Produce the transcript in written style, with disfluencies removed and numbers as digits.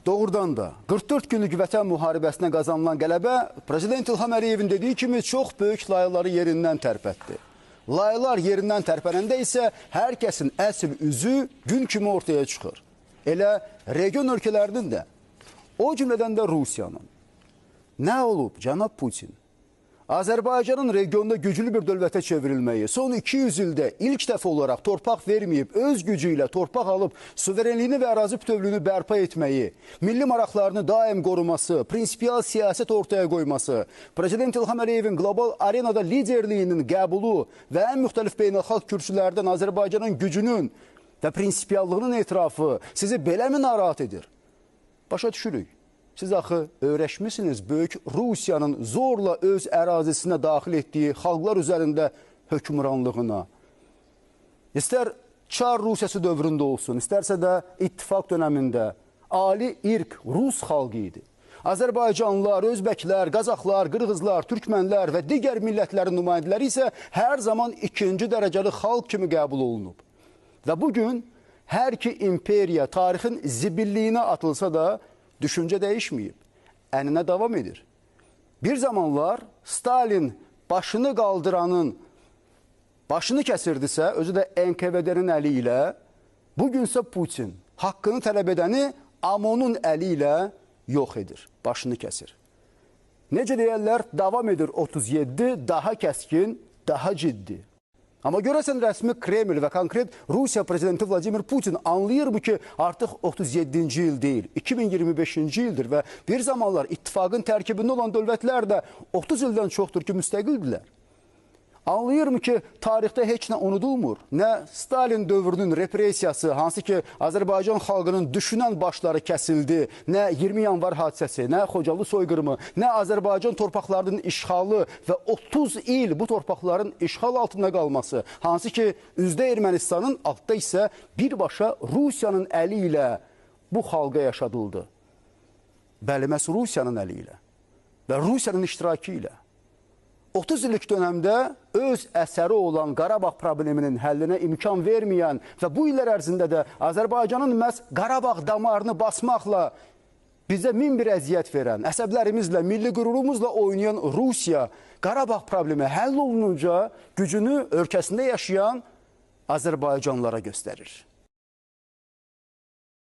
Doğrudan da 44 günlük vətən müharibəsinə qazanılan qələbə Prezident İlham Əliyevin dediyi kimi çox böyük layları yerindən tərpətdi. Laylar yerindən tərpənəndə isə hər kəsin əsl üzü gün kimi ortaya çıxır. Elə region ölkələrinin də, o cümlədən də Rusiyanın. Nə olub, cənab Putin? Azərbaycanın regionda güclü bir dövlətə çevrilməyi, son 200 ildə ilk dəfə olaraq torpaq verməyib, öz gücü ilə torpaq alıb, suverenliyini və ərazi bütövlüyünü bərpa etməyi, milli maraqlarını daim qoruması, prinsipial siyasət ortaya qoyması, Prezident İlham Əliyevin qlobal arenada liderliyinin qəbulu və ən müxtəlif beynəlxalq kürsülərdən Azərbaycanın gücünün və prinsipiallığının etirafı sizi beləmi narahat edir? Başa düşürük. Siz axı öyrəşmisiniz böyük Rusiyanın zorla öz ərazisinə daxil etdiyi xalqlar üzərində hökmranlığına. İstər Çar Rusiyası dövründə olsun, istərsə də ittifaq dönəmində ali irq Rus xalqı idi. Azərbaycanlılar, Özbəklər, Qazaxlar, Qırğızlar, Türkmənlər və digər millətlərin nümayəndələri isə hər zaman ikinci dərəcəli xalq kimi qəbul olunub. Və bugün hər iki imperiya tarixin zibilliyinə atılsa da düşüncə dəyişməyib, əninə davam edir. Bir zamanlar Stalin başını qaldıranın başını kəsirdisə, özü də NKVD-nin əli ilə, bugünsə Putin haqqını tələb edəni AMON-un əli ilə yox edir, başını kəsir. Necə deyərlər, davam edir 37, daha kəskin, daha ciddi. Amma görəsən rəsmi Kreml və konkret Rusiya prezidenti Vladimir Putin anlayırmı ki, artıq 37-ci il deyil, 2025-ci ildir və bir zamanlar ittifaqın tərkibində olan dövlətlər də 30 ildən çoxdur ki, müstəqildirlər. Anlayırmı ki, tarixdə heç nə unudulmur? Nə Stalin dövrünün repressiyası, hansı ki, Azərbaycan xalqının düşünən başları kəsildi, nə 20 yanvar hadisəsi, nə Xocalı soyqırımı, nə Azərbaycan torpaqlarının işğalı və 30 il bu torpaqların işğal altında qalması, hansı ki, üzdə Ermənistanın, altda isə birbaşa Rusiyanın əli ilə bu xalqa yaşadıldı. Bəli, məhz Rusiyanın əli ilə və Rusiyanın iştirakı ilə. 30 illik dönəmdə öz əsəri olan Qarabağ probleminin həllinə imkan verməyən və bu illər ərzində də Azərbaycanın məhz Qarabağ damarını basmaqla bizə min bir əziyyət verən, əsəblərimizlə, milli qürurumuzla oynayan Rusiya Qarabağ problemi həll olununca gücünü ölkəsində yaşayan Azərbaycanlılara göstərir.